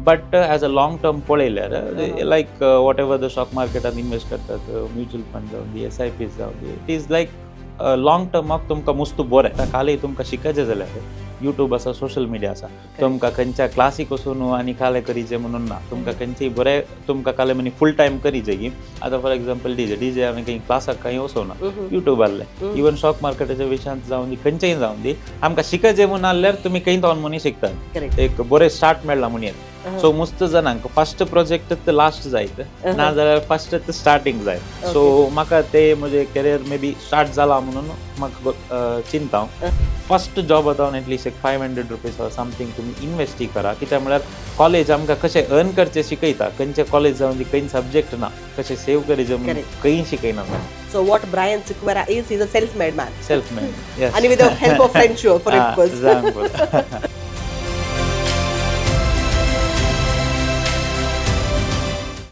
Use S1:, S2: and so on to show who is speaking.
S1: But as a long term पळयल्यार, like whatever the stock मार्केटात invest करतात, mutual fund जावं दी, एसआयपीज जावं दी, it is like long टर्माक तुमकां मुस्त बरें. आतां कालय तुमकां शिकायचें जाल्यार युट्यूब आसा, सोशल मिडिया आसा. तुमकां खंयच्या क्लासीक वचून आनी काले करीचे म्हणून ना. तुमकां खंयचेय बरें तुमकां काले म्हणी फूल टायम करीचे की आतां फॉर एग्जाम्पल डीजे, डीजे हांवें खंय क्लासाक खंय वचोना, युट्यूब आहलें. इवन स्टॉक मार्केटाच्या विशयांत जावं दी, खंयचेय जावं दी, आमकां शिकायचें म्हणून आहल्यार तुमी खंय जावन म्हणून शिकतात. एक बरें स्टार्ट मेळ्ळा म्हणून. सो मुस्त जाणांक फर्स्ट प्रोजेक्ट लास्ट जायत, ना जाल्यार फर्स्ट स्टार्टिंग जाय. सो म्हाका ते म्हजे करियर मे बी स्टार्ट जाला म्हणून म्हाका चिंता. फर्स्ट जॉब आतां एटलिस्ट एक ₹500 ऑर समथींग तुमी इन्वेस्टी करा. कित्याक म्हळ्यार कॉलेज आमकां कशें अर्न करचें शिकयता. खंयचे कॉलेज जावन दी, खंय सब्जेक्ट ना. कशें सेव करीचें म्हणून खंय शिकयना.
S2: So what Brian Sequeira is, he's a self-made man.
S1: Self made.
S2: And with the help of friendship, for of course.